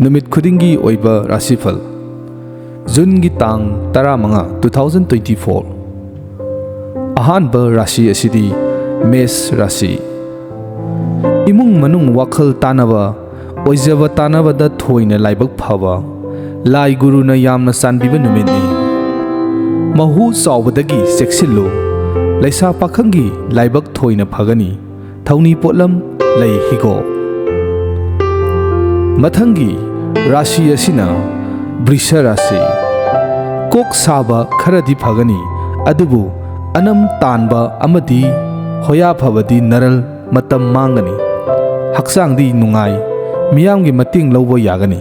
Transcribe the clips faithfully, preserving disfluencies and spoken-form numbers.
ꯅꯨꯃꯤꯠ ꯈꯨꯗꯤꯡꯒꯤ ꯑꯣꯏꯕ ꯔꯥꯁꯤꯐꯜ꯫ ꯖꯨꯟꯒꯤ ꯇꯥꯡ ꯇꯔꯥꯃꯉꯥ, two thousand twenty four꯫ ꯑꯍꯥꯟꯕ ꯔꯥꯁꯤ ꯑꯁꯤꯗꯤ ꯃꯦꯁ ꯔꯥꯁꯤ꯫ ꯏꯃꯨꯡ ꯃꯅꯨꯡ ꯋꯥꯈꯜ ꯇꯥꯅꯕ, ꯑꯣꯏꯖꯕ ꯇꯥꯅꯕꯗ ꯊꯣꯏꯅ ꯂꯥꯏꯕꯛ ꯐꯕ, ꯂꯥꯏ ꯒꯨꯔꯨꯅ ꯌꯥꯝꯅ ꯆꯥꯟꯕꯤꯕ ꯅꯨꯃꯤꯠꯅꯤ꯫ ꯃꯍꯨ ꯆꯥꯎꯕꯗꯒꯤ ꯆꯦꯛꯁꯤꯜꯂꯨ꯫ ꯂꯩꯁꯥ ꯄꯥꯈꯪꯒꯤ ꯂꯥꯏꯕꯛ ꯊꯣꯏꯅ ꯐꯒꯅꯤ꯫ ꯊꯧꯅꯤ ꯄꯣꯠꯂꯝ ꯂꯩ ꯍꯤꯒꯣꯛ꯫ ꯃꯊꯪꯒꯤ ꯔꯥꯁꯤ ꯑꯁꯤꯅ ꯕ꯭ꯔꯤꯁ ꯔꯥꯁꯤ꯫ ꯀꯣꯛ ꯁꯥꯕ ꯈꯔꯗꯤ ꯐꯒꯅꯤ, ꯑꯗꯨꯕꯨ ꯑꯅꯝ ꯇꯥꯟꯕ ꯑꯃꯗꯤ ꯍꯣꯌꯥ ꯐꯕꯗꯤ ꯅꯔꯜ ꯃꯇꯝ ꯃꯥꯡꯒꯅꯤ꯫ ꯍꯛꯆꯥꯡꯗꯤ ꯅꯨꯡꯉꯥꯏ, ꯃꯤꯌꯥꯝꯒꯤ ꯃꯇꯦꯡ ꯂꯧꯕ ꯌꯥꯒꯅꯤ꯫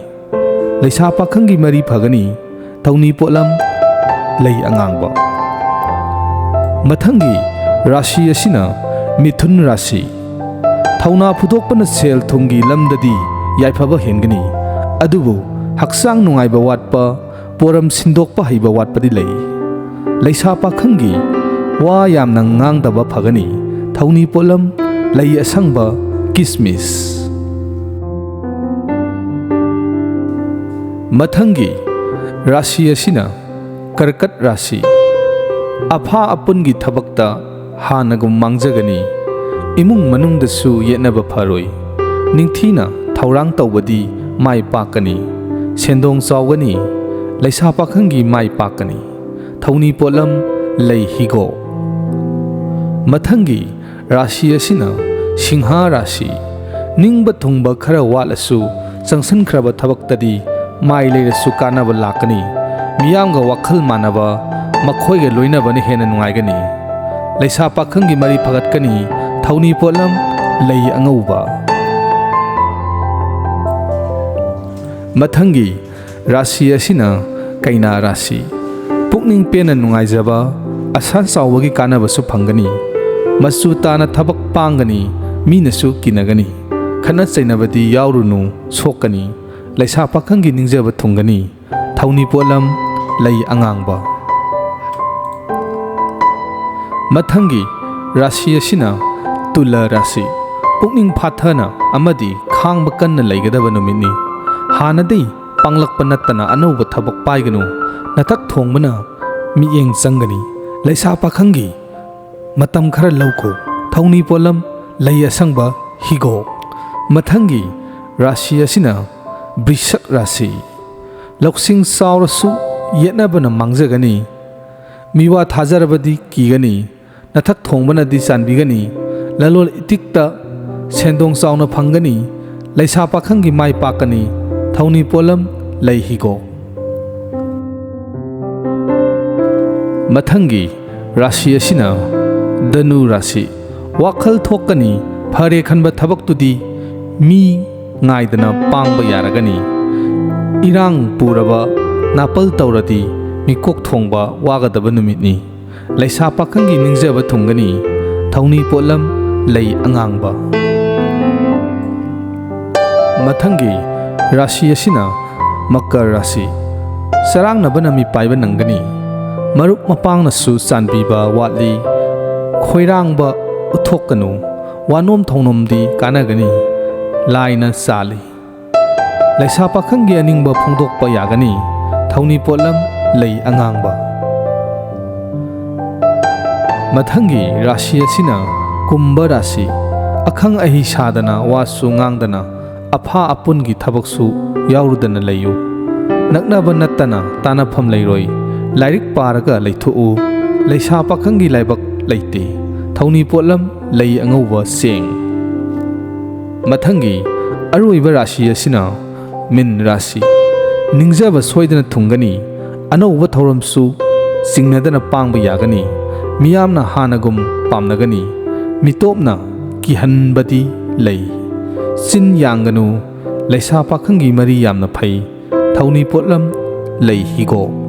ꯂꯩꯁꯥ ꯄꯥꯈꯪꯒꯤ ꯃꯔꯤ ꯐꯒꯅꯤ꯫ ꯊꯧꯅꯤ ꯄꯣꯠꯂꯝ ꯂꯩ ꯑꯉꯥꯡꯕ꯫ ꯃꯊꯪꯒꯤ ꯔꯥꯁꯤ ꯑꯁꯤꯅ ꯃꯤꯊꯨꯟ ꯔꯥꯁꯤ꯫ ꯊꯧꯅꯥ ꯐꯨꯗꯣꯛꯄꯅ ꯁꯦꯜ ꯊꯨꯝꯒꯤ ꯂꯝꯗꯗꯤ ꯌꯥꯏꯐꯕ ꯍꯦꯟꯒꯅꯤ, ꯑꯗꯨꯕꯨ ꯍꯛꯆꯥꯡ ꯅꯨꯡꯉꯥꯏꯕ ꯋꯥꯠꯄ, ꯄꯣꯔꯝ ꯁꯤꯟꯗꯣꯛꯄ ꯍꯩꯕ ꯋꯥꯠꯄꯗꯤ ꯂꯩ꯫ ꯂꯩꯁꯥ ꯄꯥꯈꯪꯒꯤ ꯋꯥ ꯌꯥꯝꯅ ꯉꯥꯡꯗꯕ ꯐꯒꯅꯤ꯫ ꯊꯧꯅꯤ ꯄꯣꯠꯂꯝ ꯂꯩ ꯑꯁꯪꯕ, ꯀꯤꯁꯃꯤꯁ꯫ ꯃꯊꯪꯒꯤ ꯔꯥꯁꯤ ꯑꯁꯤꯅ ꯀꯔꯀꯠ ꯔꯥꯁꯤ꯫ ꯑꯐꯥ ꯑꯄꯨꯟꯒꯤ ꯊꯕꯛꯇ ꯍꯥꯟꯅꯒꯨꯝ ꯃꯥꯡꯖꯒꯅꯤ꯫ ꯏꯃꯨꯡ ꯃꯅꯨꯡꯗꯁꯨ ꯌꯦꯠꯅꯕ ꯐꯔꯣꯏ꯫ ꯅꯤꯡꯊꯤꯅ ꯊꯧꯔꯥꯡ ꯇꯧꯕꯗꯤ ꯃꯥꯏ ꯄꯥꯛꯀꯅꯤ꯫ ꯁꯦꯟꯗꯣꯡ ꯆꯥꯎꯒꯅꯤ꯫ ꯂꯩꯁꯥ ꯄꯥꯈꯪꯒꯤ ꯃꯥꯏ ꯄꯥꯛꯀꯅꯤ꯫ ꯊꯧꯅꯤ ꯄꯣꯠꯂꯝ ꯂꯩ ꯍꯤꯒꯣꯛ꯫ ꯃꯊꯪꯒꯤ ꯔꯥꯁꯤ ꯑꯁꯤꯅ ꯁꯤꯡꯍꯥ ꯔꯥꯁꯤ꯫ ꯅꯤꯡꯕ ꯊꯨꯡꯕ ꯈꯔ ꯋꯥꯠꯂꯁꯨ, ꯆꯪꯁꯤꯟꯈ꯭ꯔꯕ ꯊꯕꯛꯇꯗꯤ ꯃꯥꯏ ꯂꯩꯔꯁꯨ ꯀꯥꯟꯅꯕ ꯂꯥꯛꯀꯅꯤ꯫ ꯃꯤꯌꯥꯝꯒ ꯋꯥꯈꯜ ꯃꯥꯟꯅꯕ, ꯃꯈꯣꯏꯒ ꯂꯣꯏꯅꯕꯅ ꯍꯦꯟꯅ ꯅꯨꯡꯉꯥꯏꯒꯅꯤ꯫ ꯂꯩꯁꯥ ꯄꯥꯈꯪꯒꯤ ꯃꯔꯤ ꯐꯒꯠꯀꯅꯤ꯫ ꯊꯧꯅꯤ ꯄꯣꯠꯂꯝ ꯂꯩ ꯑꯉꯧꯕ꯫ ꯃꯊꯪꯒꯤ ꯔꯥꯁꯤ ꯑꯁꯤꯅ ꯀꯩꯅꯥ ꯔꯥꯁꯤ꯫ ꯄꯨꯛꯅꯤꯡ ꯄꯦꯟꯅ ꯅꯨꯡꯉꯥꯏꯖꯕ, ꯑꯁꯥ ꯆꯥꯎꯕꯒꯤ ꯀꯥꯟꯅꯕꯁꯨ ꯐꯪꯒꯅꯤ꯫ ꯃꯆꯨ ꯇꯥꯅ ꯊꯕꯛ ꯄꯥꯡꯒꯅꯤ, ꯃꯤꯅꯁꯨ ꯀꯤꯅꯒꯅꯤ꯫ ꯈꯠꯅ ꯆꯩꯅꯕꯗꯤ ꯌꯥꯎꯔꯨꯅꯨ, ꯁꯣꯛꯀꯅꯤ꯫ ꯂꯩꯁꯥ ꯄꯥꯈꯪꯒꯤ ꯅꯤꯡꯖꯕ ꯊꯨꯡꯒꯅꯤ꯫ ꯊꯧꯅꯤ ꯄꯣꯠꯂꯝ ꯂꯩ ꯑꯉꯥꯡꯕ꯫ ꯃꯊꯪꯒꯤ ꯔꯥꯁꯤ ꯑꯁꯤꯅ ꯇꯨꯂꯥ ꯔꯥꯁꯤ꯫ ꯄꯨꯛꯅꯤꯡ ꯐꯥꯊꯅ ꯑꯃꯗꯤ ꯈꯥꯡꯕ ꯀꯟꯅ ꯂꯩꯒꯗꯕ ꯅꯨꯃꯤꯠꯅꯤ꯫ ꯍꯥꯟꯅꯗꯤ ꯄꯥꯡꯂꯛꯄ ꯅꯠꯇꯅ ꯑꯅꯧꯕ ꯊꯕꯛ ꯄꯥꯏꯒꯅꯨ꯫ ꯅꯊꯛ ꯊꯣꯡꯕꯅ ꯃꯤꯠꯌꯦꯡ ꯆꯪꯒꯅꯤ꯫ ꯂꯩꯁꯥ ꯄꯥꯈꯪꯒꯤ ꯃꯇꯝ ꯈꯔ ꯂꯧꯈꯣ꯫ ꯊꯧꯅꯤ ꯄꯣꯠꯂꯝ ꯂꯩ ꯑꯁꯪꯕ ꯍꯤꯒꯣꯛ꯫ ꯃꯊꯪꯒꯤ ꯔꯥꯁꯤ ꯑꯁꯤꯅ ꯕ꯭ꯔꯤꯁꯛ ꯔꯥꯁꯤ꯫ ꯂꯧꯁꯤꯡ ꯆꯥꯎꯔꯁꯨ ꯌꯦꯠꯅꯕꯅ ꯃꯥꯡꯖꯒꯅꯤ꯫ ꯃꯤꯋꯥ ꯊꯥꯖꯔꯕꯗꯤ ꯀꯤꯒꯅꯤ꯫ ꯅꯊꯛ ꯊꯣꯡꯕꯅꯗꯤ ꯆꯥꯟꯕꯤꯒꯅꯤ꯫ ꯂꯂꯣꯟ ꯏꯇꯤꯛꯇ ꯁꯦꯟꯗꯣꯡ ꯆꯥꯎꯅ ꯐꯪꯒꯅꯤ꯫ ꯂꯩꯁꯥ ꯄꯥꯈꯪꯒꯤ ꯃꯥꯏ ꯄꯥꯛꯀꯅꯤ꯫ ꯊꯧꯅꯤ ꯄꯣꯠꯂꯝ ꯂꯩ ꯍꯤꯒꯣꯛ꯫ ꯃꯊꯪꯒꯤ ꯔꯥꯁꯤ ꯑꯁꯤꯅ ꯙꯅꯨ ꯔꯥꯁꯤ꯫ ꯋꯥꯈꯜ ꯊꯣꯛꯀꯅꯤ꯫ ꯐꯔꯦ ꯈꯟꯕ ꯊꯕꯛꯇꯨꯗꯤ ꯃꯤ ꯉꯥꯏꯗꯅ ꯄꯥꯡꯕ ꯌꯥꯔꯒꯅꯤ꯫ ꯏꯔꯥꯡ ꯄꯨꯔꯕ ꯅꯥꯄꯜ ꯇꯧꯔꯗꯤ ꯃꯤꯀꯣꯛ ꯊꯣꯡꯕ ꯋꯥꯒꯗꯕ ꯅꯨꯃꯤꯠꯅꯤ꯫ ꯂꯩꯁꯥ ꯄꯥꯈꯪꯒꯤ ꯅꯤꯡꯖꯕ ꯊꯨꯡꯒꯅꯤ꯫ ꯊꯧꯅꯤ ꯄꯣꯠꯂꯝ ꯂꯩ ꯑꯉꯥꯡꯕ꯫ ꯃꯊꯪꯒꯤ ꯔꯥꯁꯤ ꯑꯁꯤꯅ ꯃꯀꯔ ꯔꯥꯁꯤ꯫ ꯆꯔꯥꯡꯅꯕꯅ ꯃꯤꯄꯥꯏꯕ ꯅꯪꯒꯅꯤ꯫ ꯃꯔꯨꯞ ꯃꯄꯥꯡꯅꯁꯨ ꯆꯥꯟꯕꯤꯕ ꯋꯥꯠꯂꯤ꯫ ꯈꯣꯏꯔꯥꯡꯕ ꯎꯠꯊꯣꯛꯀꯅꯨ꯫ ꯋꯥꯅꯣꯝ ꯊꯧꯅꯣꯝꯗꯤ ꯀꯥꯟꯅꯒꯅꯤ꯫ ꯂꯥꯏꯅ ꯆꯥꯜꯂꯤ꯫ ꯂꯩꯁꯥ ꯄꯥꯈꯪꯒꯤ ꯑꯅꯤꯡꯕ ꯐꯣꯡꯗꯣꯛꯄ ꯌꯥꯒꯅꯤ꯫ ꯊꯧꯅꯤ ꯄꯣꯠꯂꯝ ꯂꯩ ꯑꯉꯥꯡꯕ꯫ ꯃꯊꯪꯒꯤ ꯔꯥꯁꯤ ꯑꯁꯤꯅ ꯀꯨꯝꯚ ꯔꯥꯁꯤ꯫ ꯑꯈꯪ ꯑꯍꯩ ꯁꯥꯗꯅ ꯋꯥꯁꯨ ꯉꯥꯡꯗꯅ ꯑꯐꯥ ꯑꯄꯨꯟꯒꯤ ꯊꯕꯛꯁꯨ ꯌꯥꯎꯔꯨꯗꯅ ꯂꯩꯌꯨ꯫ ꯅꯛꯅꯕ ꯅꯠꯇꯅ ꯇꯥꯅꯐꯝ ꯂꯩꯔꯣꯏ꯫ ꯂꯥꯏꯔꯤꯛ ꯄꯥꯔꯒ ꯂꯩꯊꯣꯛꯎ꯫ ꯂꯩꯁꯥ ꯄꯥꯈꯪꯒꯤ ꯂꯥꯏꯕꯛ ꯂꯩꯇꯦ꯫ ꯊꯧꯅꯤ ꯄꯣꯠꯂꯝ ꯂꯩ ꯑꯉꯧꯕ ꯆꯦꯡ꯫ ꯃꯊꯪꯒꯤ ꯑꯔꯣꯏꯕ ꯔꯥꯁꯤ ꯑꯁꯤꯅ ꯃꯤꯟ ꯔꯥꯁꯤ꯫ ꯅꯤꯡꯖꯕ ꯁꯣꯏꯗꯅ ꯊꯨꯡꯒꯅꯤ꯫ ꯑꯅꯧꯕ ꯊꯧꯔꯝꯁꯨ ꯆꯤꯡꯅꯗꯅ ꯄꯥꯡꯕ ꯌꯥꯒꯅꯤ꯫ ꯃꯤꯌꯥꯝꯅ ꯍꯥꯟꯅꯒꯨꯝ ꯄꯥꯝꯅꯒꯅꯤ꯫ ꯃꯤꯇꯣꯞꯅ ꯀꯤꯍꯟꯕꯗꯤ ꯂꯩ꯫ ꯆꯤꯟ ꯌꯥꯡꯒꯅꯨ꯫ ꯂꯩꯁꯥ ꯄꯥꯈꯪꯒꯤ ꯃꯔꯤ ꯌꯥꯝꯅ ꯐꯩ꯫ ꯊꯧꯅꯤ ꯄꯣꯠꯂꯝ ꯂꯩ ꯍꯤꯒꯣꯛ꯫